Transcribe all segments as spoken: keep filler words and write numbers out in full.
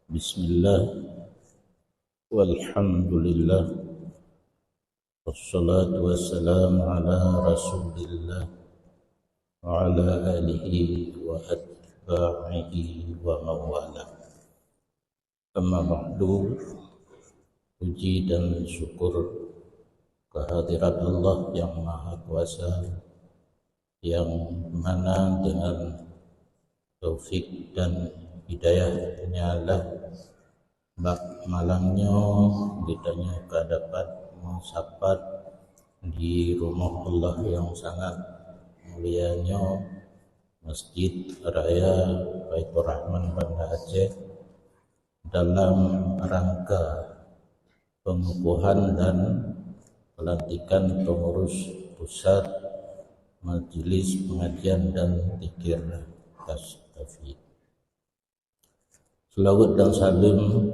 Bismillah. Walhamdulillah. Wassalatu wassalamu ala Rasulillah wa ala alihi wa atba'ihi wa mawala. Amma ba'du, puji dan syukur kehadirat Allah yang Maha Kuasa, yang mana dengan taufik dan hidayah-Nya lah, bak malam nyoe geutanyoe ka dapat meusapat di rumoh Allah nyang sangat mulia nyoe, Masjid Raya Baiturrahman Banda Aceh, dalam rangka pengukuhan dan pelantikan pengurus pusat Majelis Pengajian dan Zikir Tastafi. Seulaweuet dan saleuem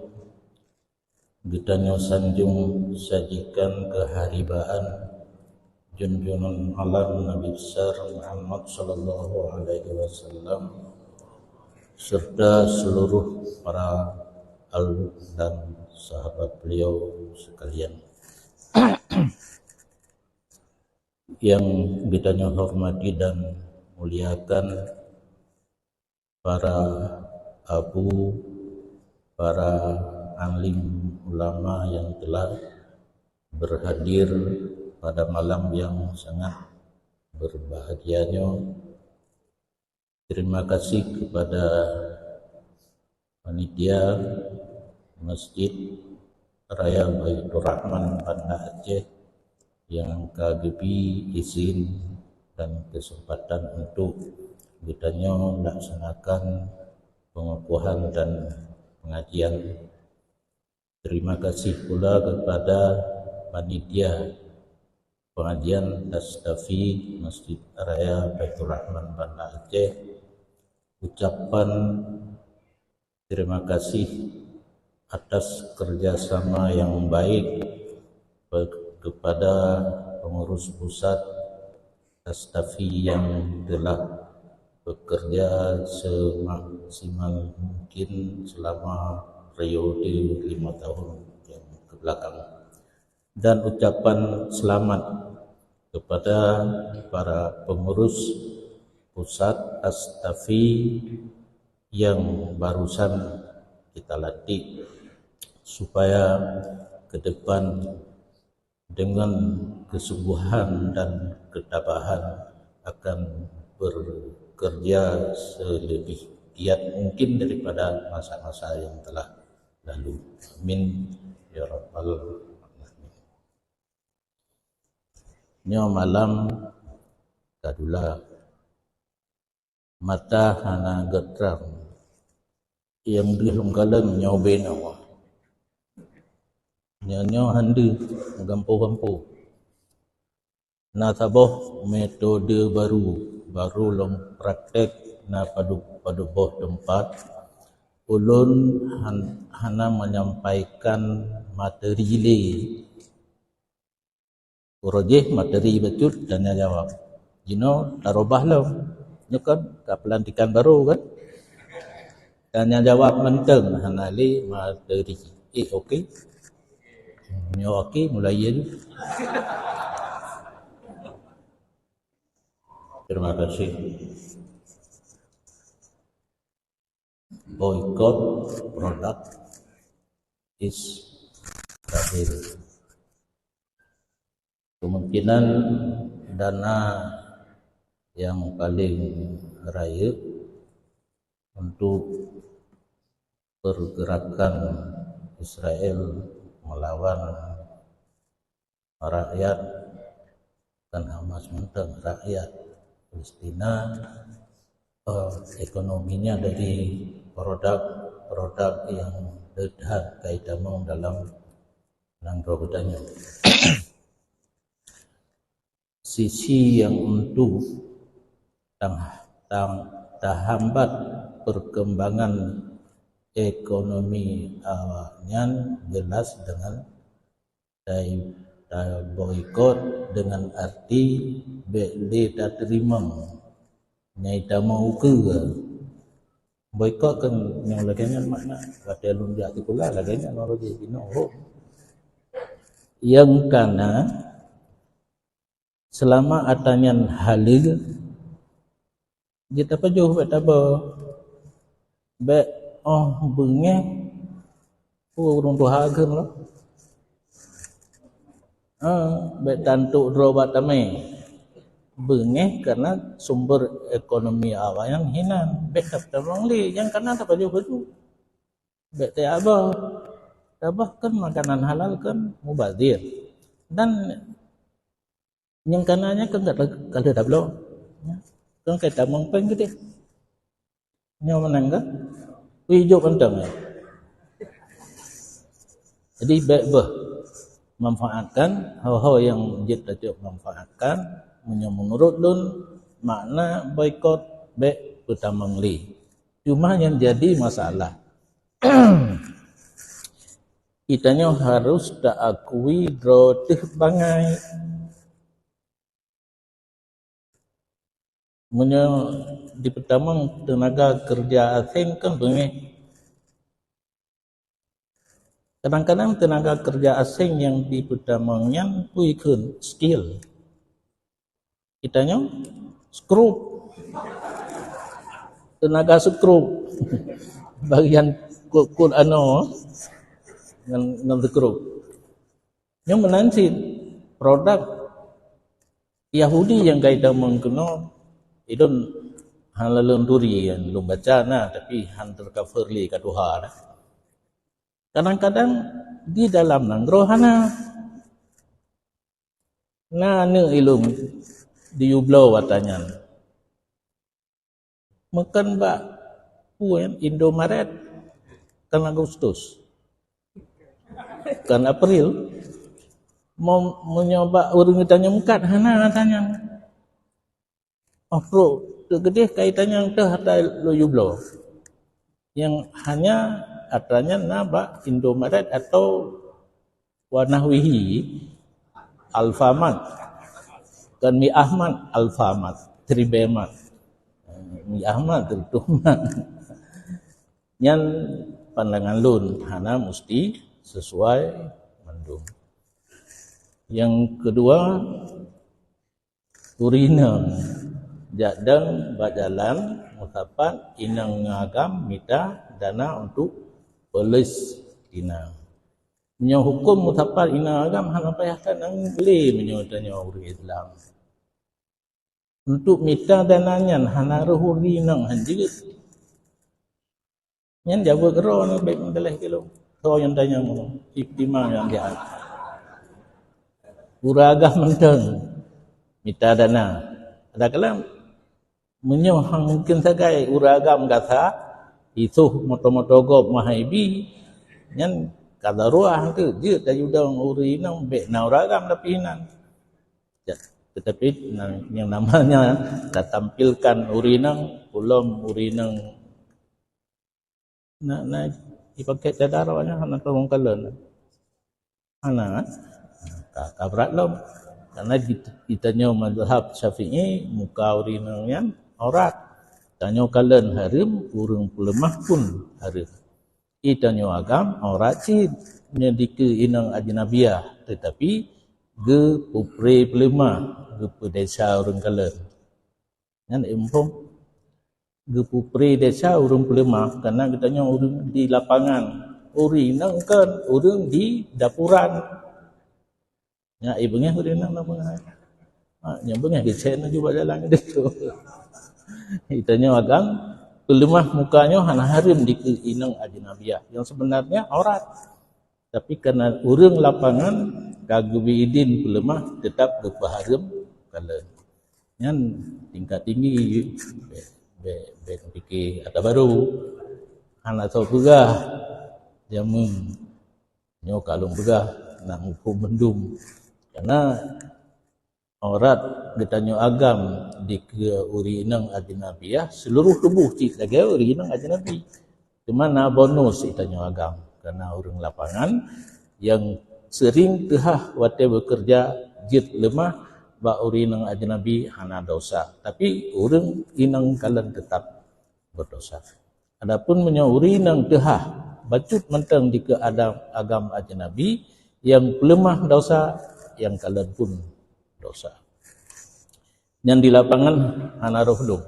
geutanyoe sanjong sajikan keuharibaan junjungan alam Nabi Besar Muhammad sallallahu alaihi wasallam serta seluruh para ahli dan sahabat beliau sekalian. Yang geutanyoe hormati dan muliakan para abu, para alim ulama yang telah berhadir pada malam yang sangat berbahagia nyoe. Terima kasih kepada panitia Masjid Raya Baiturrahman Banda Aceh yang ka geubri izin dan kesempatan untuk geutanyoe laksanakan pengukuhan dan pengajian. Terima kasih pula kepada panitia pengajian Tastafi Masjid Raya Baiturrahman Banda Aceh. Ucapan terima kasih atas kerjasama yang baik pe-, kepada pengurus pusat Tastafi yang telah bekerja semaksimal mungkin selama periode lima tahun yang kebelakang. Dan ucapan selamat kepada para pengurus pusat Tastafi yang barusan kita lantik, supaya ke depan dengan kesungguhan dan ketabahan akan bekerja selebih giat mungkin daripada masa-masa yang telah lalu. Amin ya rabbal alamin. Nyoe malam kadula, mata hana geutrang, nyang deuh lom kalon nyoe binoe. Nyoe-nyoe han deuh gampông-gampông. Na saboh metode baru, baru lom praktek na padub-, padub boh teumpat. Ulôn han-, hana menyampaikan materi lé. Uroe jéh materi bacut tanya jawab. Jinoe tarubah lom. Nyoe kan ka pelantikan baru kan? Tanya jawab mantong hana lé materi. Eh, okey. Nyoe okey, mulai ya. Terima kasih. Boikot produk Israel. Kemungkinan dana yang paling rayeuk untuk pergerakan Israel melawan rakyat, bukan Hamas mantong, rakyat Palestina, eh, ekonominya dari produk-produk yang dekat kaitannya dalam nanggroe geutanyoe. Sisi yang untuk tang-, tang-, tahambat perkembangan ekonomi awaknyan jelas dengan tai-, taboikot dengan arti bék lé tateurimong nyai tamong ukeue. Boikot kan nyang lagèe nyan makna. Watèe lôn jak sikula lagèe nyan lôn jih inoe. Nyang kana selama atra nyan haleue, jeuet tapajoh bèk taboh. Bèk óh beungèh, peue ureueng tuha kheun lom. Ah, bèk tantok droe bak tamè. Beungèh karena sumber ekonomi awaknyan hinan. Bèk tatamong lé, nyang kana tapajoh baju. Bèk teuabah. Tabah kan makanan halal kan mubazir. Dan nyang kana nyan kan ka, ka lheueh tabloe. Kan ka tamong péng keudéh. Nyoe meunan kan? Ui, jok mantong ya. Jadi bèk beuh manfaatkan ho-ho nyang jeuet tacok manfaatkan. Meunyoe meunurot lôn, makna boikot bèk peutamong lé. Cuma nyang jadi masalah, geutanyoe harus taakui droe teuh bangai. Meunyoe jipeutamong teunaga keureuja aséng kan beungèh. Kadang-kadang teunaga keureuja aséng nyang jipeutamong nyan peue kheun skill. Geutanyoe skrup. Teunaga skrup. Bagian kut-kut anoe ngon, ngon skrup. Nyoe meunan cit produk Yahudi nyang ka itamong keunoe, ulôn hana lôn turi, nyang lôn baca na, tapi han teucover lé ka tuha dah. Kadang-kadang di dalam nanggroe hana. Na aneuk ilôn di Yublo ata nyan. Meukeun bak peue nyan, Indomaret kan Agustus. Kan April. Meu-, meunyoe bak ureueng geutanyoe meukat hana ata nyan. Oh, trok teukeudeh kaitan nyang teuh ata lôn Yublo. Nyang hanya ata nyan na bak Indomaret atau wa nahwihi, Alfamart. Kan Mi Ahmad, Alfamart, Tribemart. Mi Ahmad, Tritumat. Nyan pandangan lôn, hana musti sesuai mandum. Nyang keudua, ureueng inong jak dong bak jalan, meusapat inong ngon agam mita dana untuk polis inong. Meunyoe huköm meusapat inong agam hana payah tanang lé meunyoe tanyoe ureueng Islam. Untuk mita dana nyan hana rhoh ureueng inong han jeuet. Nyan jaweueb keudroe nyoe bèk meudaléh keu lôn. Soe nyang tanyong, si Fatimah nyang jaweueb. Ureueng agam mantong mita dana. Ada kalam, meunyoe han mungken sagai ureueng agam gasa, isoh moto-moto gob meuhai bi, nyan ka daruah teuh, jeuet tajudong ureueng inong bèk na ureueng agam tapi inan. Ya, tetapi na-, yang namanya tatampilkan ureueng inong, ulôn ureueng inong Na, na, ipakèk cadar awaknyan hana tolong kalon. Hana, kan? Ka, ka brat lom. Karena di, di tanyoe mazhab Syafi'i, muka ureueng inong nyan aurat. Tanyoe kalon hareuem, ureueng peuleumah pun hareuem. Di tanyoe agam aurat cit. Nyoe dikeue inong ajnabiyah, tetapi geupeupré peuleumah, geupeudesya ureueng kalon. Nyan muphom. Geupeupré desya ureueng peuleumah, karena geutanyoe ureueng di lapangan. Ureueng inong kan ureueng di dapuran. Nyan, eh, beungèh ureueng inong na beungèh. Ha, nyan beungèh geucèt laju bak jalan geutanyoe. Geutanyoe agam peuleumah muka nyoe hana hareuem dikeue inong ajnabiyah. Yang sebenarnya aurat. Tapi karena ureueng lapangan ka geubri idin peuleumah, teutap geupeuhareuem kalon. Nyan tingkat tinggi, bèk, bèk, bèk pike atra barô. Hana soe peugah jameun. Nyoe ka lôn peugah, na muphom mandum. Karena aurat geutanyoe agam dikeue ureueng inong ajnabiyah, seluruh tuboh cit lagèe ureueng inong ajnabi. Cuma na bonus geutanyoe agam, karena ureueng lapangan nyang seuring teuhah watèe beukeureuja jeuet leumah bak ureueng inong ajnabi hana dosa, tapi ureueng inong kalon teutap berdosa. Adapun meunyoe ureuëng nyang teuhah bacut mantong dikeue agam ajnabi, nyang peuleumah dosa, nyang kalon pun dosa. Nyan di lapangan hana roh lom.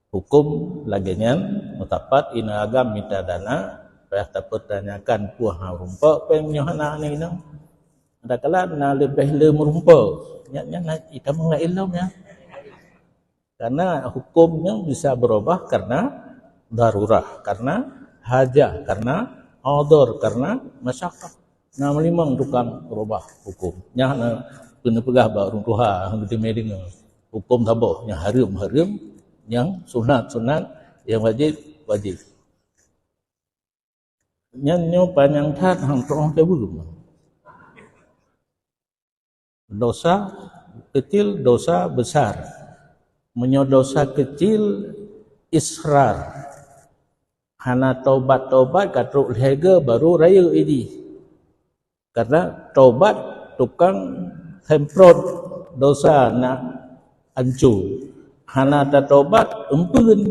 Huköm lagée nyan, meusapat ineuk agam mita dana, payah tapeutanyakan peue hana meurumpok, péng nyoe hana aneuk inong. Adakala na leubeh le meurumpok. Nyan, nyan na itam ngai lom nyan. Karena huköm nyan bisa berubah karena darurah, karena hajah, karena adhar, karena masyakah. Na meulimong tukang rubah huköm. Nyan na keuneuk peugah bak ureuëng tuha, ureuëng teumé deungoe. Huköm saboh nyang hareuem, hareuem, nyang sunat, sunat, nyang wajéb, wajéb. Nyan nyoe panyang that hang tuoh teubeuem. Dosa kecil, dosa besar. Meunyoe dosa kecil, israr. Hana tobat-tobat ka trok lhée goe baru rayeuk idih. Karena tobat tukang semprot dosa nak ancu. Hana tatobat, empeuen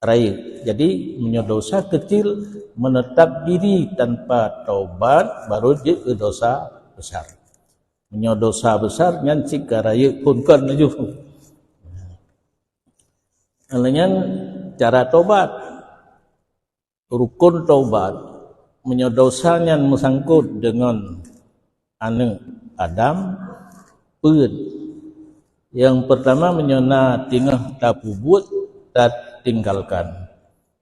rayeuk. Jadi, meunyoe dosa kecil menetap diri tanpa tobat, baru jeuet keu dosa besar. Meunyoe dosa besar, nyan cit ka rayeuk phon kon laju. Lagée nyan cara tobat. Rukun tobat, meunyoe dosa nyan meusangkot deungon aneuk Adam, peuet. Nyang peurtama, meunyoe na teungoh tapeubuet, tatinggalkan.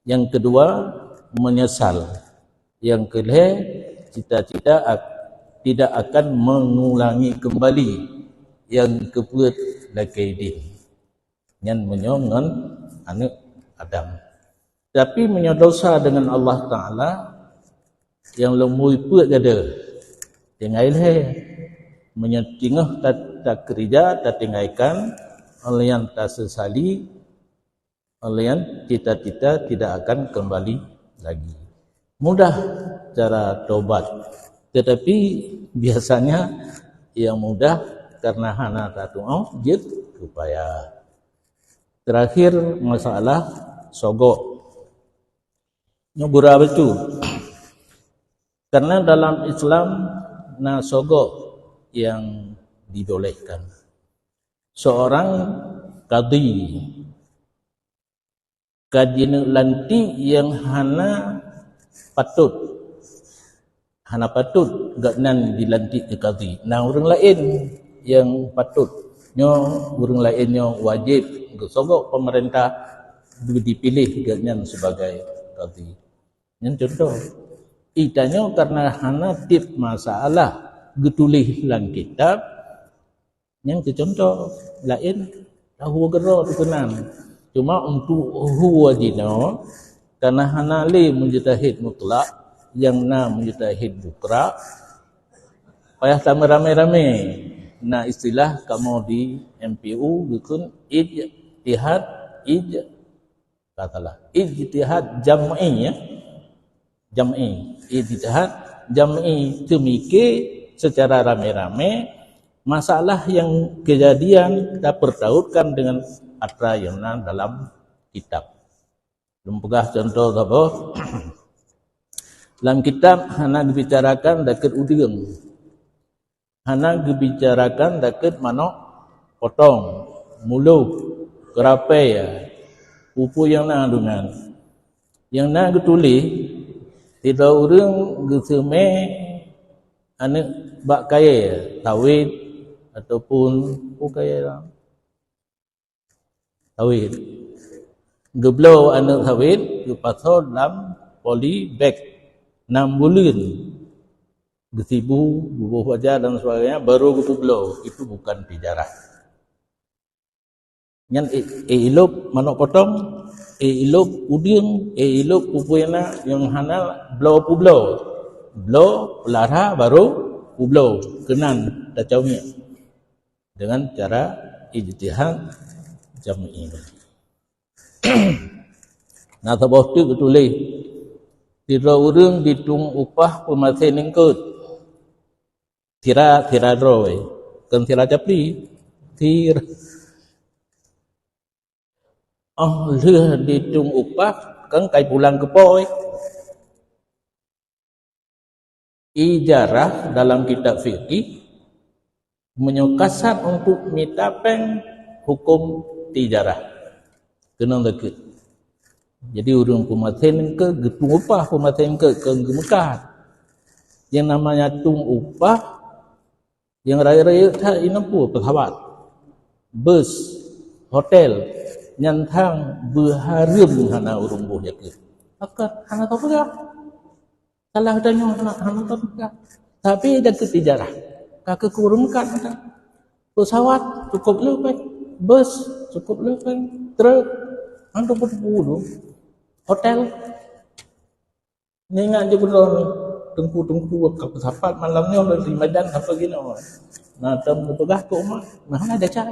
Nyang keudua, meunyeusal. Nyang keulhée, cita-cita ak-, tidak akan mengulangi kembali. Nyang keupeuet, lakée idin. Nyan meunyoe ngon aneuk Adam. Tapi meunyoe dosa deungon Allah Taala, nyang lom bui peuet gada, tinggai lhée. Meunyoe teungoh ta-, takeurija, tatinggaikan, óh lheueh nyan tasesali, óh lheueh nyan cita-cita tidak akan kembali lagi. Mudah cara tobat, tetapi biasanya yang mudah karena hana tatu'oh jeuet keupaya. Terakhir, masalah sogok. Nyoe gura beutôi. Karena dalam Islam na sogok yang dibolehkan. Seorang kadhi ka jineuk lantik nyang hana patôt. Hana patôt gobnyan dilantik keu kadhi. Na ureuëng laén nyang patôt. Nyoe ureuëng laén nyoe wajéb geusogok peumeurintah, dipiléh gobnyan sibagai kadhi. Nyan cuntoh. Ita nyoe karena hana tieb masalah geutuléh lam kitab, nyan keu cuntoh, laén tahu keudroe teuh keunan. Cuma untuk hue jinoe, karena hana lé mujtahid mutlak, nyang na mujtahid mutlak, payah tameuramé-ramé. Na istilah kamoe di M P U geukheun ijtihad, ij-, ka salah. Ijtihad jam'i, ya. Jam'i. Ijtihad jam'i, teumike secara ramé-ramé masalah yang kejadian tapeurtautkan dengan atra yang na dalam kitab. Lôn peugah cuntoh saboh. Lam kitab hana geubicarakan dakeuet udeueng. Hana geubicarakan dakeuet manok potong, muloh, keurapée, peue-peue nyang na deungon. Nyang na geutuléh, sidroe ureuëng geuseumé aneuk bak kayée, sawét ataupun peue kayée nyan, sawét. Geubloe aneuk sawét, geupasoe lam poly bag, nam buleuen. Geusibu, geuboh baja dan sebagainya, baru geupeubloe. Itu bukan tijarah. Nyan i-, i-, ilop manok potong, i-, ilop udeueng, i-, ilop peue-peue nyang na, nyang hana bloe peubloe. Bloe, peulara, baru peubloe. Keunan tacaweuek dengan cara ijtihad jam'i. Na saboh teuk geutuléh, sidroe ureuëng jitueng upah peumaséh lingkot. Sira, sira droe. Kon sira capli. Sira. Óh lheueh jitueng upah, Kan kai pulang keu po. Ijarah dalam kitab fikih meunyoe kasat untuk mita péng, huköm tijarah. Keunong deukeuet. Jadi ureuëng peumaté neungkot geutueng upah, peumaté neungkot keu geumeukat. Nyang namanya tueng upah, nyang rayeuk-rayeuk that inan peue, pesawat, bus, hotel, nyan thang beuhareuem hana ureuëng boh jakeuh. Pakon hana tapeugah. Salah tanyoe hana, hana tapeugah. Tapi dak keu tijarah. Ka keu ureuëng meukat mantong. Pesawat cukup le péng, bus cukup le péng, truk, hana teupeu-teupeu dum. Hotel. Ingat je keudroe teungku-teungku ka peusapat malam nyoe di Medan sampai ginoe. Nah, tem peugah keu umat, nah, hana desya.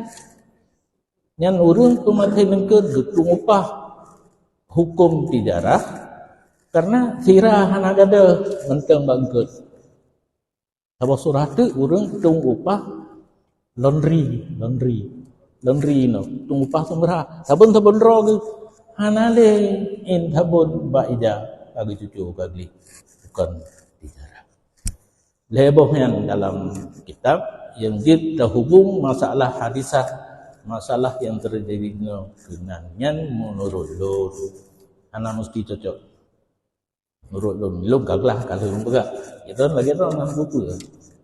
Nyan ureuëng peumaté neungkot geutueng upah huköm tijarah, karena sira hana gadoh mantong bak eungkot. Saboh surah teuk ureuëng tueng upah laundry, laundry. Laundry nyoe, tueng upah seumeurah. Sabon-sabon droe geuh hana lé, in sabon bak ija ka geucucu ka gleh. Bukon tijarah. Lhée boh nyan dalam kitab nyang jeuet teuhubung masalah hadisah, masalah nyang teujadi nyoe keunan nyan meunurot lôn hana musti cocok. Meunurot lôn, lôn ka glah ka lheueh lôn peugah. Kita lagi tahu nak buku.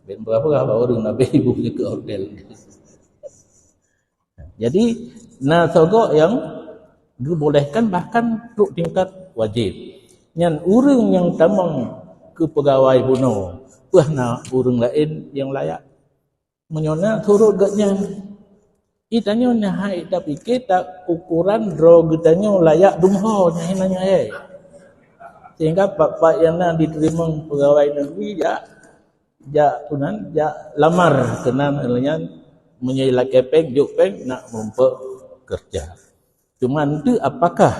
Ben berapa lah orang nak beli buku ke hotel. Jadi, na sogok nyang geubolehkan bahkan trok tingkat wajib. Nyan ureuëng nyang tamong keu peugawai bunoe, peue na ureuëng laén nyang layak. Meunyoe na turot geuh nyan, i tanyoe nyan hai tapike tak ukuran droe geutanyoe layak dumho nyan nyan hai. Sehingga pak-pak nyang na diteurimong peugawai negeri jak jak tunan jak lamar keunan nyan meunyoe lakée péng jok péng nak meurumpok keureuja. Cuma enteuk apakah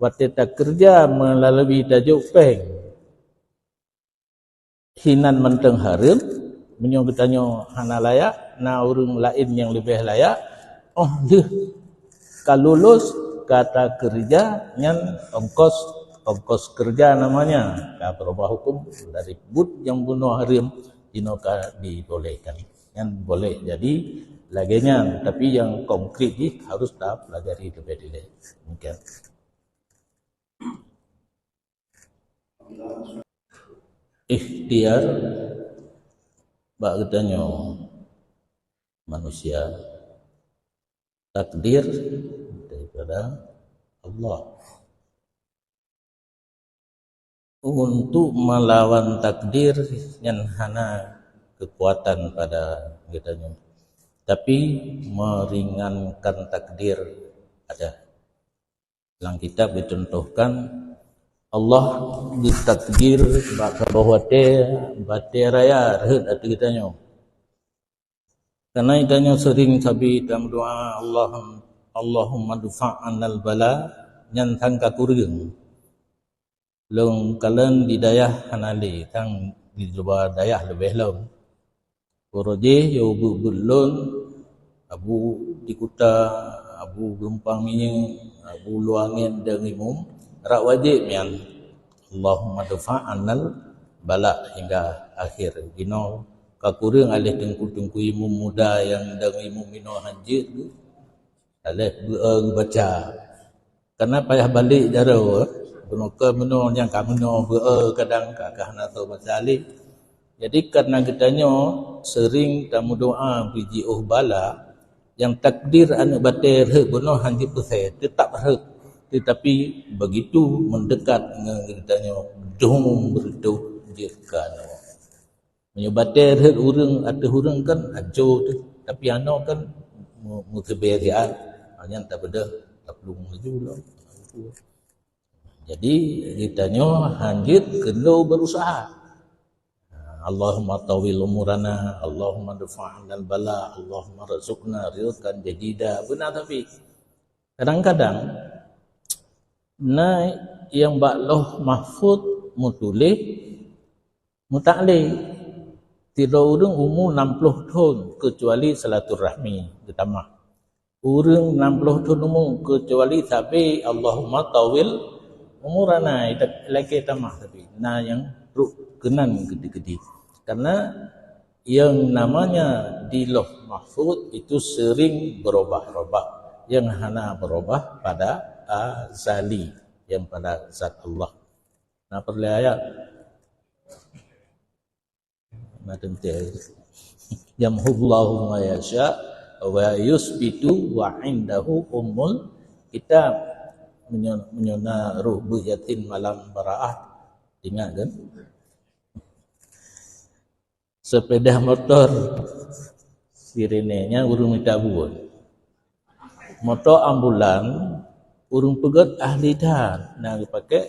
watée takeureuja meulalu tajok péng hinan mantong hareuem, meunyoe geutanyoe hana layak, na ureuëng laén nyang leubeh layak, óh lheueh ka lulus ka takeureuja nyan ongkos, ongkos keureuja namanya ka beurubah huköm dari buet nyang bunoe hareuem jinoe ka dibolehkan. Nyan boleh jadi lagée nyan, tapi nyang konkret jih harus tapelajari leubeh dilée. Demikian. Ikhtiar bak geutanyoe manusia, takdir daripada Allah. Untuk melawan takdir nyan hana kekuatan pada geutanyoe, tapi meringankan takdir ada. Lam kitab dicontohkan, Allah geutakdir bak saboh watée, batée raya rhot ateueh geutanyoe. Karena geutanyoe sering sabe tameudoa, Allahum-, Allahumma dfa' annal bala, nyan sang ka kureueng. Lôn kalon di dayah hana lé, sang di luwa dayah leubeh lom. Uroe jih yôh beuet-beuet lôn, Abu di kuta, Abu geumpang minyeuk, Abu luwa angén deungon imum, rak wajéb nyan. Allahumma dfa' annal bala hingga akhir. Jinoe ka kureueng aléh teungku-teungku imum muda nyang deungon imum inoe hanjeuet geuh. Aléh beu-e geubaca. Karena payah balek jaroe, bunoe keu meunoe nyang ka meunoe beu-e kadang ka, ka hana soe baca lé. Jadi karena geutanyoe sering tameudoa beujiôh bala, nyang takdir aneuëk batée rhot bunoe hana jipeusé, teutap rhot. Tetapi begitu mendekat ngon geutanyoe, dum beureutoh jeuet keu anoe. Meunyoe batée rhot ureuëng ateueh ureuëng kan ajo teuh, tapi anoe kan mu-, meuteubée siat. Ha, nyan tapeudeuh, taplueng laju lom. Jadi, geutanyoe hanjeuet keunoe berusaha. Allahumma tawil umurana, Allahumma dfa' annal bala, Allahumma rzuqna rizqan jadida. Beuna tapi, kadang-kadang, na nyang bak Lauh Mahfuz meutuléh, meutaklik, sidroe ureuëng umu enam puluh thon keucuali silaturahmi geutamah. Ureuëng enam puluh thon umu keucuali sabe Allahumma tawil Umur hana, lakée tamah, tapi na nyang trok keunan gede-gede. Karena yang namanya di Lauh Mahfuz itu sering berubah-ubah. Yang hana berubah pada azali, yang pada zat Allah. Nah, perlu ayat. Nah, teuntée. Yamhullahu ma yasha wa yusbitu wa indahu ummul kitab. Menyo-, meunyoe na roh beuet yatim malam baraah, ingat kan? Sepeda motor sirene nyan ureuëng mita buet. Motor ambulan ureuëng peugét ahli that, na geupakai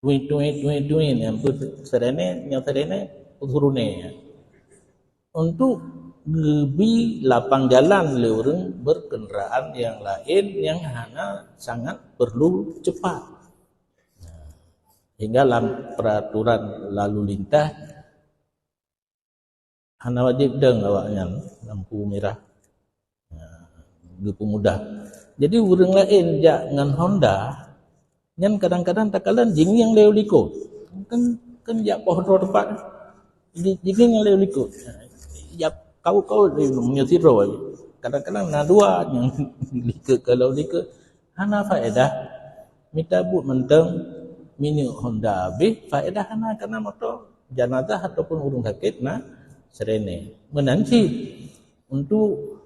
tuit, tuit, tuit, tuit, nyang peuet sirene, nyang sirene peusurune. Untuk geubi lapang jalan lé ureuëng berkendaraan yang lain yang hana sangat perlu cepat. Hingga lam peraturan lalu lintas hana wajéb dong awaknyan lampu mirah. Geupeumudah. Jadi ureuëng laén jak ngon Honda, nyan kadang-kadang takalon jingieng lé u likot. Kan, kan jak poh droe teumpat. Ji-, jingieng lé u likot. Jak kaut-kaut lé meunyoe sidroe. Kadang-kadang na dua nyang likot, kalau likot hana faedah. Mita buet mantong, minyeuk Honda habéh, faedah hana, karena moto jenazah ataupun ureuëng sakét na sirene. Meunan cit untuk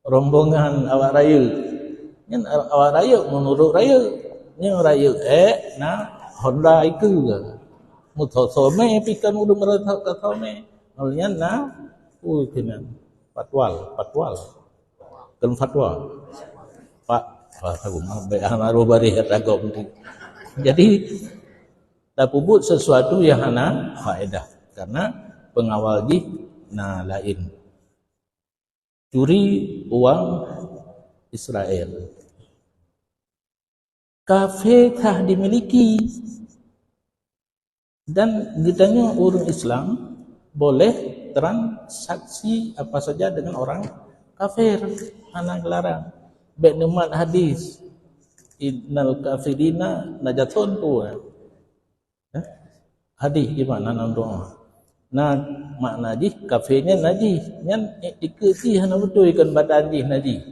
rombongan awak rayeuk. Nyan awak rayeuk meunurot rayeuk. Nyan rayeuk ék na Honda ikeue. Meuthô-thô mé pih kan ureuëng meurasa ka thô mé. Nyan na, ui, keunan. Patwal, patwal. Kon fatwa. Pak, wah, tahu mah, baik, hana roh bareh kata gob tu. Jadi, tapeubuet sesuatu yang hana faedah. Karena pengawal jih na laén. Curi uang Israel. Kafé kah dimiliki. Dan geutanyoe ureuëng Islam boleh transaksi apa saja dengan orang kafir, hana geularang. Bék neumat hadis, "Innal kafirina najasun" tu. Eh? Hadis di mana na doa. Na makna jih kafé nyan najih. Nyan iktikeuti hana beutôi, kon badan jih najih.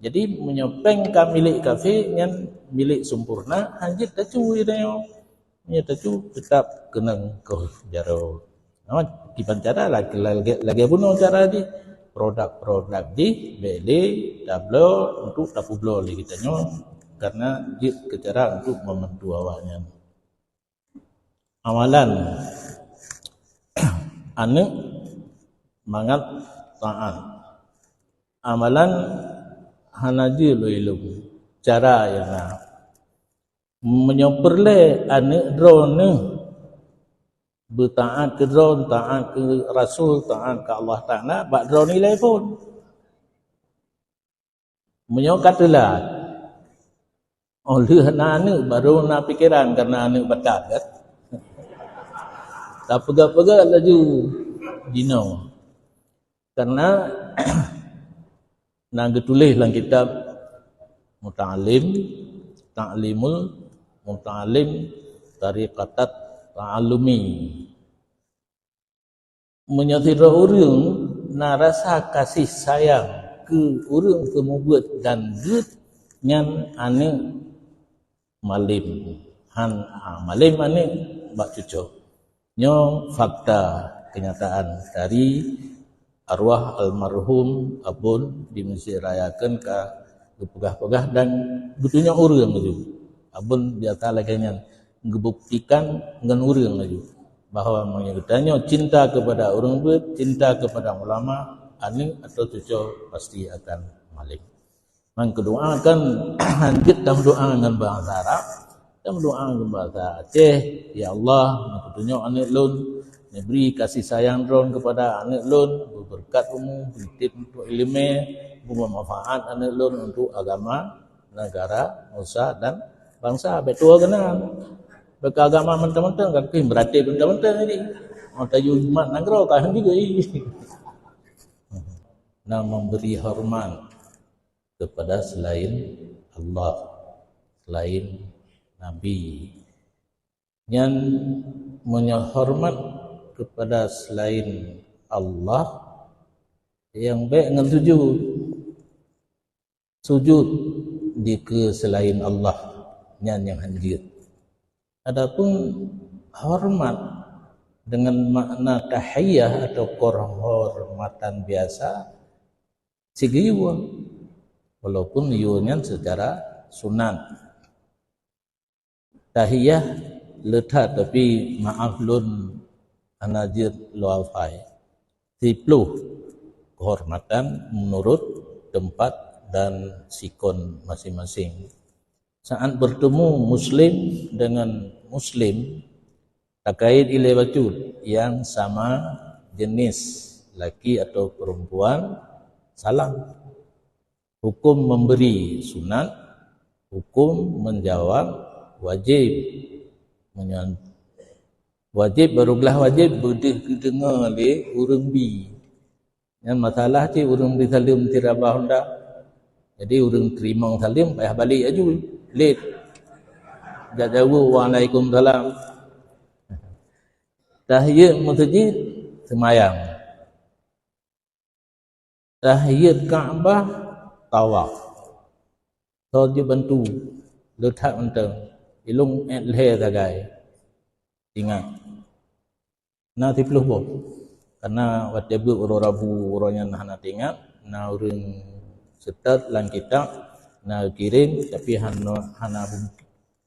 Jadi meunyoe péng ka milék kafé nyan milék sempurna, hanjeuet tacue tanyoe. Nyoe teuh teutap keunong keu jaroe. Nama kiban cara lagée, lagée, lagée bunoe cara jih. Produk-produk jih bék lé tabloe untuk tapeubloe lé geutanyoe, karena jeuet keu cara untuk membantu awaknyan. Amalan aneuëk mangat taat. Amalan hana jeuet lom ilong cara nyang na. Meunyoe peureulée aneuëk droeneuh beutaát keu droe, taát keu Rasul, taát keu Allah Taala, bak droeneuh ilée phon. Meunyoe ka teulat, óh lheueh na aneuëk, barô na pikeran, karena aneuëk batat kan. Tapeugah-peugah laju jinoe. Karena na geutuléh lam kitab Muta'allim, Ta'limul Muta'allim Tariqatat Ta'allumi. Meunyoe sidroe ureuëng na rasa kasih sayang keu ureuëng keu mubuet dan geuet nyan aneuëk malem, han, ah, malem aneuëk bak cucoe. Nyoe fakta kenyataan dari arwah almarhum Abon di Mesjid Raya Keun ka geupeugah-peugah dan geutunyok ureuëng laju. Abon biasa lagée nyan geubuktikan ngon ureuëng laju bahwa meunyoe geutanyoe cinta kepada ureuëng beuet, cinta kepada ulama, aneuëk atau cucoe pasti akan malem. Nyang keudua kan hanjeuet tameudoá ngon bahasa Arab. Tameudoá ngon bahasa Aceh, "Ya Allah, neutunyok aneuëk lôn, neubri kasih sayang Droen kepada aneuëk lôn, beubeureukat umu, beuitem untuk iéleumé, beumanfaat aneuëk lôn untuk agama, negara, nusa dan bansa." Bék tuwoe keunan. Bék keu agama mantong-mantong, ka keuh beuraté mantong-mantong jadi. Oh, tayue jimat nanggroe ka han juga. Na memberi hormat kepada selain Allah, selain Nabi. Nyan meunyoe horeumat keupada seulaén Allah, nyang bék ngon sujud. Sujud dikeue seulaén Allah, nyan nyang hanjeuet. Adapun horeumat deungon makna tahiyah atau keuhormatan biasa, sigeuyue, walaupun yue nyan seucara sunat. Tahiyah le that, tapi maaf lôn hana jeuet lôn hafai. Siploh keuhormatan meunurot teumpat dan sikon maséng-maséng. Saat bertemu muslim dengan muslim, takait ilée bacut yang sama jenis, laki atau perempuan, salam. Hukum memberi sunat, hukum menjawab wajib. Meunyoe wajib, baru glah wajib beudeuh geudeungoe lé ureuëng bi. Nyan masalah cit ureuëng bi saleuem tiraba honda. Jadi ureuëng teurimong saleuem payah balek laju. Lét. Jak jaweueb, "Waalaikumsalam." Tahiyat meuseujid, seumayang. Tahiyat Ka'bah, tawaf. Soe jibantu, le that mantong. Ilôn ék lhée sagai. Ingat. Na siploh boh. Karena watée beuet uroe Rabu, uroe nyan hana teuingat, na ureuëng seutôt lam kitab, na kirém, tapi hana, hana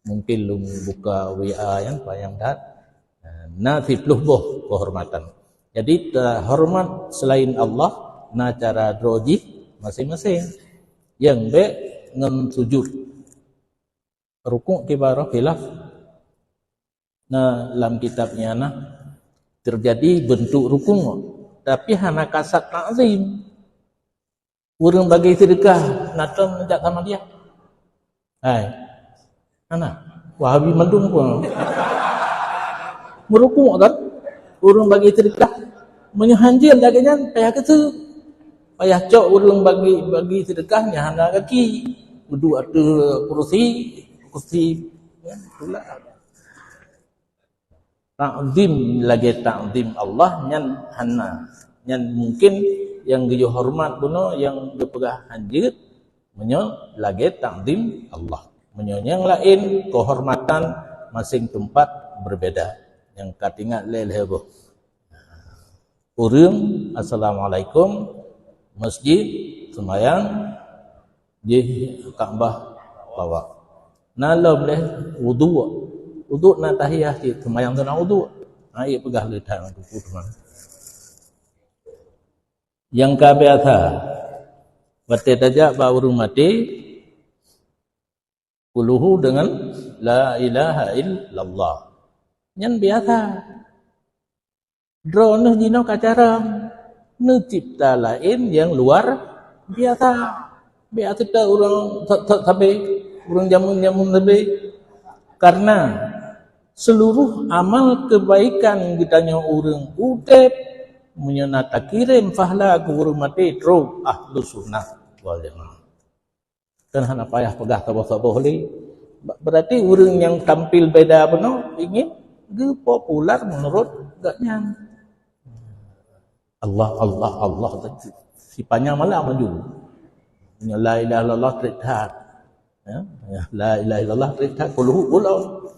mungken lôn buka W A nyan, payah that. Na siploh boh keuhormatan. Jadi, teuhoreumat seulaén Allah na cara droe jih maséng-maséng. Nyang bék ngon sujud. Rukuk kiban roh khilaf. Na lam kitab nyan na teujadi beuntuk rukuk, tapi hana kasat takzim. Ureuëng bagi seudeukah na tom jak sama dia. Hai. Hana. Wahabi mandum pun. Meurukuk kan? Ureuëng bagi seudeukah. Meunyoe hanjeuet lagée nyan, payah keuseuk. Payah cok ureuëng bagi, bagi seudeukah nyan hana gaki. Duduek ateueh kursi, kursi. Ya, itulah. Takzim lagée takzim Allah nyan hana. Nyan mungken nyang geuyue horeumat bunoe nyang geupeugah hanjeuet, meunyoe lagée takzim Allah. Meunyoe nyang laén, keuhormatan maséng teumpat beubeda. Nyang ka teuingat lé lhée boh. Ureuëng, "Assalamualaikum," masjid, seumayang, jih Ka'bah, tawaf. Na lom lhée wudhu. Wudhu na tahiyah cit, seumayang tu na wudhu. Na, ié peugah le that ngon teungku teuma. Nyang ka biasa, watée tajak bak ureuëng maté, Qul hu deungon la ilaha illallah. Nyan biasa. Droeneuh jinoe ka carông, neucebta laén nyang luar biasa. Biasa teuh ureuëng thot-thot sabe, ureuëng jameun-jameun sabe. Karena seluruh amal kebaikan geutanyoe ureuëng udeb, meunyoe na takirém pahala keu ureuëng maté, trok ahlu sunnah wal jamaah. Dan hana payah peugah saboh-saboh lé. Berarti ureuëng nyang tampil beda bunoe ingin geupopuler meunurot gobnyan. Allah, Allah, Allah, sipanyang malam laju. La ilaha illallah trép that. Ya, ya, la ilaha illallah trép that, qul hu ulon.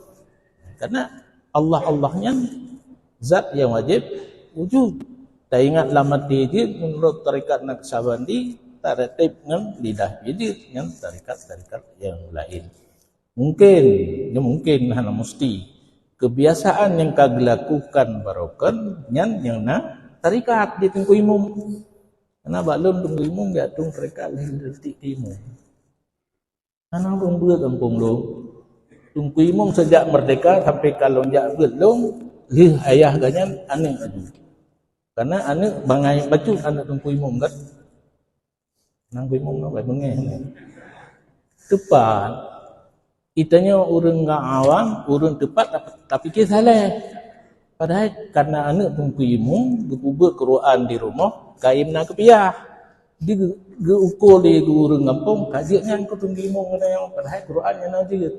Karena Allah, Allah nyan zat nyang wajéb wujud. Taingat lam até jih, meunurot tarekat Naqsyabandi, tarateb ngon lidah jih ngon tarekat-tarekat nyang laén. Mungken, nyoe mungken hana musti. Kebiasaan nyang ka geulakukan barokon nyan nyang na tarekat di Teungku Imum. Karena bak lôn Teungku Imum geujak tueng tarekat lheueh leutik keu imum. Hana ureuëng beuet gampông lôn. Teungku Imum seujak meurdeka sampai ka lôn jak beuet lôn, lheueh ayah gobnyan aneuëk laju. Karena aneuëk bangai bacut aneuëk Teungku Imum kan. Nang Teungku Imum nang bai beungéh ni. Teupat. Geutanyoe ureuëng awam, ureuëng teupat tapi, tapi ke saleh. Padahai karena aneuëk Teungku Imum geupeubuet Quran di rumoh, ka imum na keupiah. Di geu-, geuuko lé ureuëng gampông, ka jeuet nyan keu Teungku Imum geutanyoe, padahai Quran nyan na jeuet.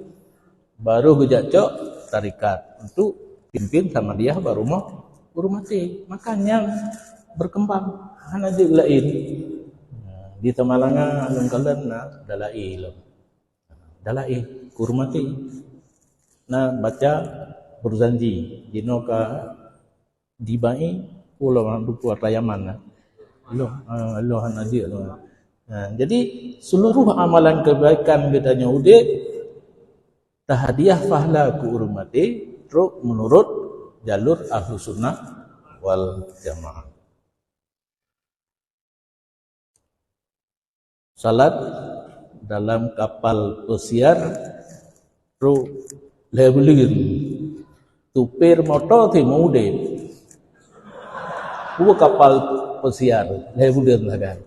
Baru geujak cok tarekat untuk pimpin Samadiyah bak rumoh ureuëng maté. Maka nyan berkembang, hana jeuet laén. Di Samalanga lôn kalon na Dala'i lom. Dala'i, ureuëng maté. Na baca Burzanji, jinoe ka dibai ulama duku ata Yaman na. Loh, ah, loh hana jeuet loh. Nah, jadi seluruh amalan kebaikan geutanyoe udeb tahadiah pahala keu ureuëng maté trok meunurot jalur Ahlus Sunnah wal Jamaah. Salat dalam kapal pesiar trok lhée buleuen. Supir moto teuma udeb. Dua kapal pesiar lhée buleuen sagai.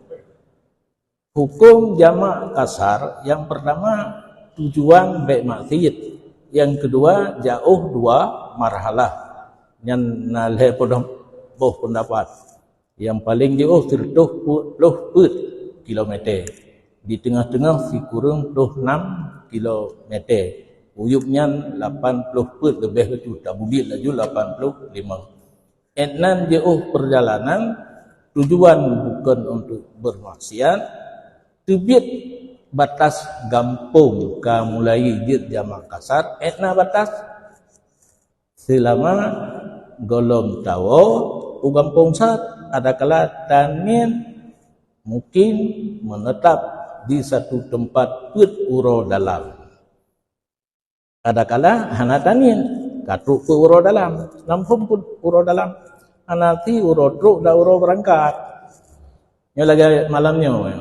Hukum jamak kasar, yang pertama, tujuan bék maksiet. Yang kedua, jauh dua marhalah. Nyan na lhée boh pendapat. Yang paling jauh sireutoh ploh peuet kilometer. Di teungoh-teungoh sikureueng ploh nam kilometer. Uyueb nyan lapan ploh peuet leubeh laju, tabudiet laju lapan ploh lima. Etnan jeuoh peurjalanan, tujuan bukon untuk beurmaksiat, teubiet batas gampông ka mulai jeuet jamak kasar, etna batas seulama gohlom tawoe u gampông sat, adakala taniet mungkin meunetap di satu teumpat peuet uroe dalam. Adakala hana taniet, ka trok peuet uroe dalam. Lam phon peuet uroe dalam, hana ti uroe trok dan uroe beurangkat. Nyoe lagée malam nyoe.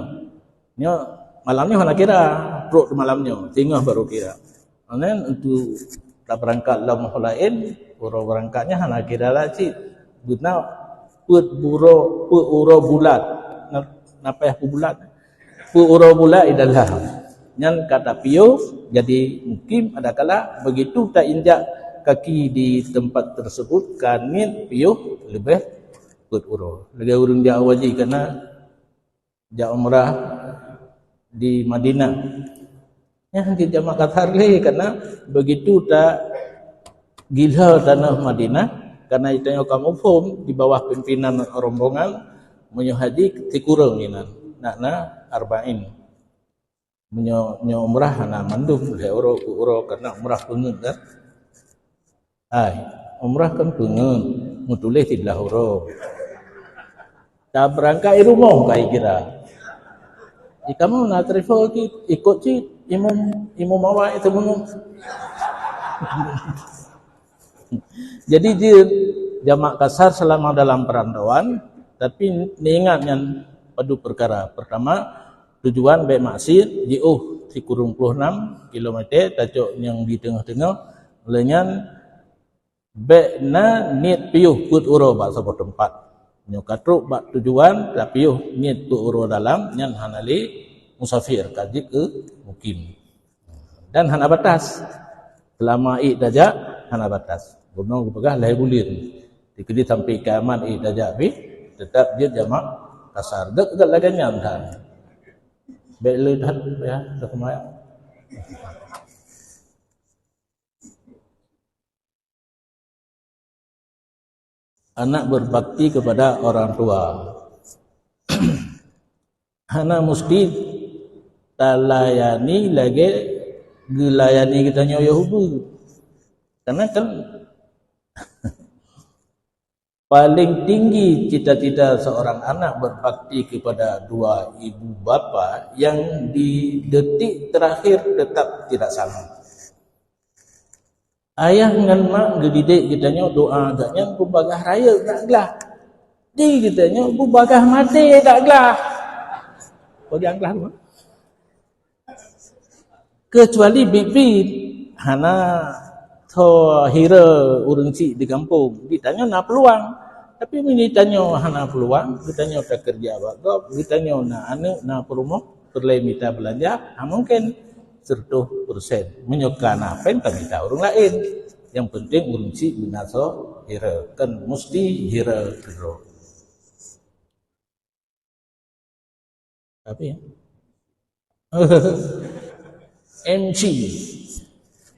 Nyoe malam nyoe hana kira, trok di malam nyoe, singoh baru kira. Meunan untuk tabeurangkat lam ho laén, uroe beurangkat nyan hana kira lom cit. Beuna peuet buro-, peuet uroe bulat. Na-, na payah peubulat. Peuet uroe bulat i dalam. Nyan ka tapiôh, jadi mukim adakala begitu tainjak kaki di tempat tersebut, ka niet piôh leubeh peuet uroe. Lagée ureuëng jak haji kana jak umrah di Madinah. Nyan di jamak kasar lé, karena begitu ta gila tanah Madinah, karena tanyoe ka muphom di bawah pimpinan rombongan, meunyoe haji sikureueng inan, nak na arba'in. Meunyoe, nyoe umrah hana mandum lhée uroe, peuet uroe, karena umrah peungeuet kan. Hai, umrah kan peungeuet, meutuléh siblah uroe. Tabeurangkat i rumoh ka ikira. Di kamoe na travel cit, ikot cit, imum, imum awai teumeungoh. Jadi jeuet jamak kasar selama dalam perantauan, tapi niingat nyan padub peukara. Pertama, tujuan bék maksiet, jiôh sikureueng ploh nam kilometer, tacok nyang di teungoh-teungoh, lheueh nyan bék na niet piôh peuet uroe bak saboh teumpat. Nyoe ka trok bak tujuan, tapiôh niet peuet uroe dalam, nyan hana lé musafir, ka jeuet keu mukim. Dan hana batas. Selama ék tajak, hana batas. Bunoe geupeugah lhée buleuen. Dikeudi sampai kiamat ék tajak pih, teutap jeuet jamak kasar. Gét-gét lagée nyan that. Bék le that, ya, teukeumaya. Anak berbakti kepada orang tua. Hana musti talayani lagée geulayani geutanyoe Yahudi. Karena kan paling tinggi cita-cita seorang anak berbakti kepada dua ibu bapa yang di detik terakhir tetap tidak sanggup. Ayah ngon mak geudidik geutanyoe doa geuh nyan peubagaih rayeuk dak glah. Di geutanyoe peubagaih maté dak glah. Peubagaih glah tu. Keucuali biet-biet hana tho hira ureuëng chik di gampông, geutanyoe na peuluang. Tapi meunyoe tanyoe hana peuluang, geutanyoe takeureuja bak gob, geutanyoe na aneuëk, na peurumoh, peureulée mita beulanja, ha mungken seratus persen. Meunyoe ka na péng, tamita ureuëng laén. Nyang penting ureuëng chik beuna soe hira, kan musti hira keudroe. Tapi ya. M C.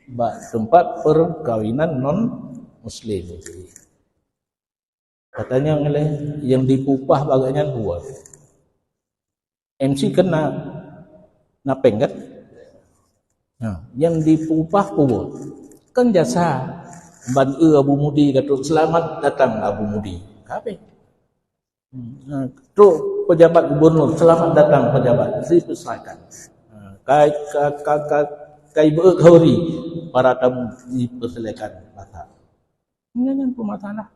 bak teumpat peukawinan non muslim. Katanya ngeleh yang dipeupah bagai nyan peue? M C kan na, na péng kan? Nah, yang dipeupah peue? Kan jasa. Ban eu Abu Mudi ka trok, "Selamat datang Abu Mudi." Ka péng. Hmm, nah, trok pejabat gubernur, "Selamat datang pejabat." Sipeusilakan. Nah, kai, ka, ka, ka, kai beu khauri, para tamu dipeusilakan masak. Nyan, nyan peumasalah.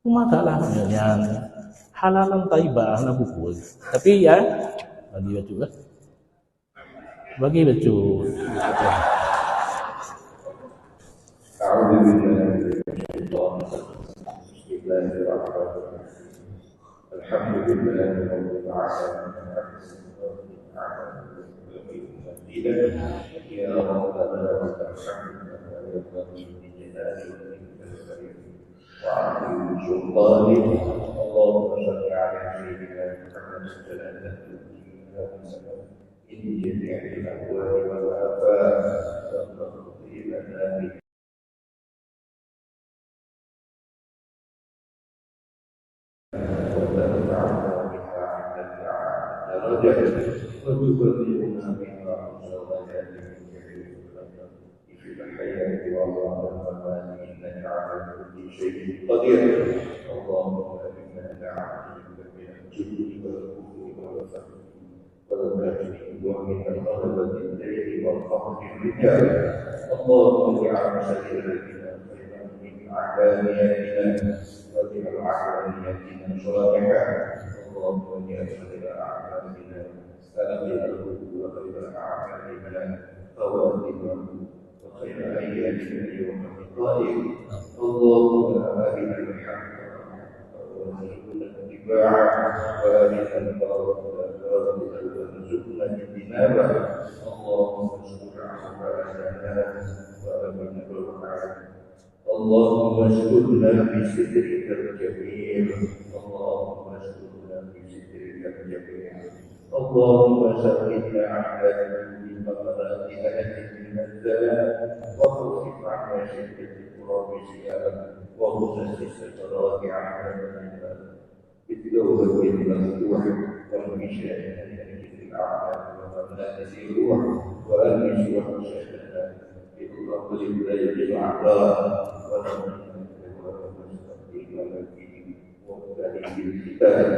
Peumasalah nyan halalan thayyibah na buku. Tapi ya, bagi bacut lah. Bagi bacut. أعوذ بالله من الشيطان الرجيم. بسم الله الرحمن الرحيم. الحمد لله رب العالمين. يا ربنا لك الحمد كما ينبغي لجلال وجهك الكريم وعظيم سلطانك. اللهم صل على سيدنا محمد صلاة تنجينا من جميع الأهوال والآفات وتقضي لنا بها وترفعنا بها عند الأعلى درجات وتبلغنا بها أقصى درجات من جميع الخلق في الحياة وبعد الممات إنك على كل شيء قدير. اللهم إنا نعوذ بك من الجبن والبخل والبخل والبخل ومن غلبة الدين والقهر الرجال. اللهم اجعل سريرتنا خيرا من علانيتنا واجعل علانيتنا صالحة. اللهم اجعل خير أعمالنا آخره وخير أعمالنا خواتمه وخير أيامنا يوم لقائك. اللهم أرنا الحق حقا وارزقنا اتباعه وأرنا الباطل باطلا وارزقنا اجتنابه. اللهم استر عوراتنا وآمن روعاتنا. اللهم استرنا بسترك الجميل. اللهم استرنا بسترك الجميل. اللهم سلمنا عن كل مقالات ألد من الزنا، واخفف عنا شدة التراب سيانا، وخفف السكرات عذابا بالتوبة النصوح والمشاهدة في الأعمال ومنازل الروح وأنس وحشتنا في الأرض البيضاء ونورنا ومستقيم الدين ومختلف الكتاب.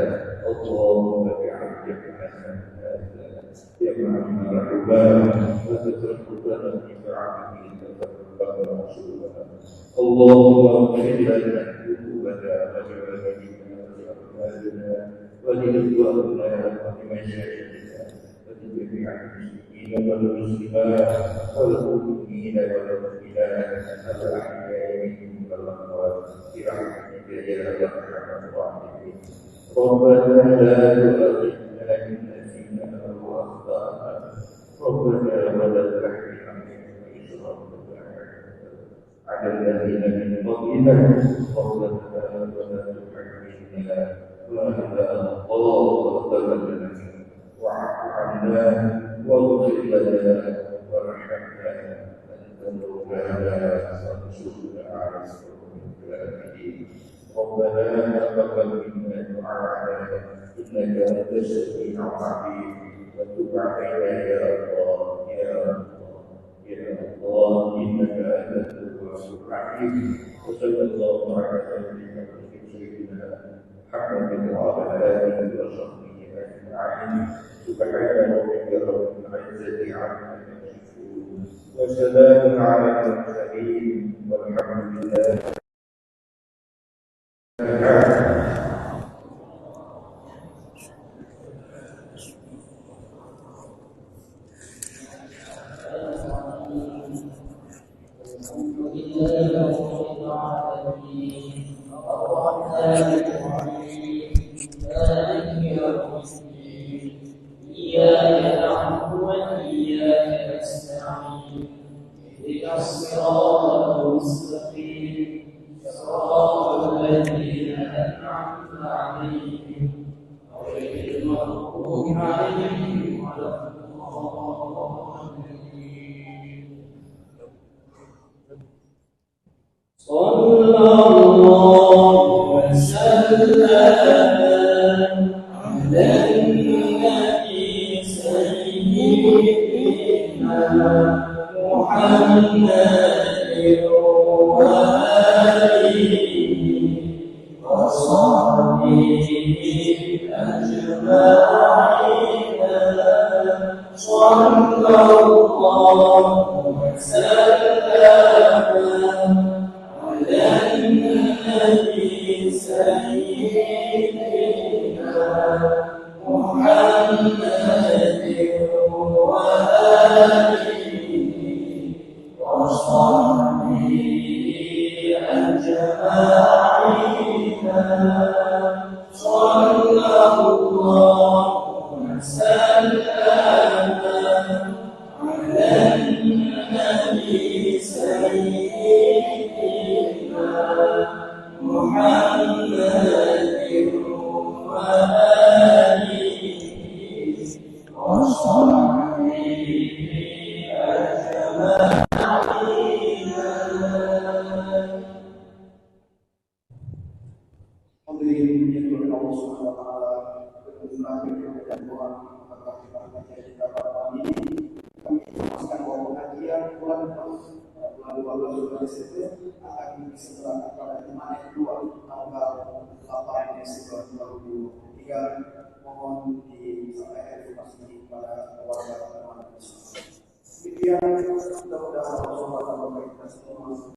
اللهم اجعل جمعنا هذا جمعا مرحوما وتفرقنا من بعده تفرقا معصوما. اللهم اغفر لنا ذنوبنا ولوالدينا ولأخواننا ولمشايخنا ولجميع المسلمين والمسلمات والمؤمنين والمؤمنات الأحياء منهم والأموات برحمتك يا أرحم الراحمين. ربنا لا تؤاخذنا إن نسينا أو أخطأنا. ربنا ولا تحمل علينا إصرا كما حملته على الذين من قبلنا. ربنا ولا تحملنا ما لا طاقة لنا به واعف عنا واغفر لنا وارحمنا أنت مولانا فانصرنا على القوم الكافرين. ربنا تقبل منا دعاءنا إنك أنت السميع العليم وتب علينا يا الله، يا الله، يا الله، إنك أنت التواب الرحيم. وصلى الله على خير خلقه سيدنا محمد وعلى آله وصحبه أجمعين. سبحان ربك رب العزة عما يصفون. وسلام على المرسلين. والحمد لله. الحمد لله رب العالمين. الرحمن الرحيم. مالك يوم الدين. إياك نعبد وإياك نستعين. اهدنا الصراط المستقيم. صراط الذين أنعمت عليهم غير المغضوب عليهم ولا الضالين. اللهم صل على النبي سيدنا محمد وآله وصحبه أجمعين. صلى الله وسلم على النبي سيدنا محمد وآله وصحبه أجمعين. صلى الله وسلم على النبي سيدنا محمد وآله وصحبه أجمعين. Alhamdulillah, puji bagi Allah Subhanahu wa Taala. Alhamdulillah, kita berdoa, kita berdoa, kita berdoa. Kami pastikan bahwa pengajian bulan, bulan dua belas, bulan Desember akan diselenggarakan pada Jumat yang kedua, tanggal delapan Desember dua ribu dua puluh tiga. Mohon disampaikan informasi kepada warga teman-teman. Demikian, mudah-mudahan Allah Subhanahu wa Taala memberkati kita semua.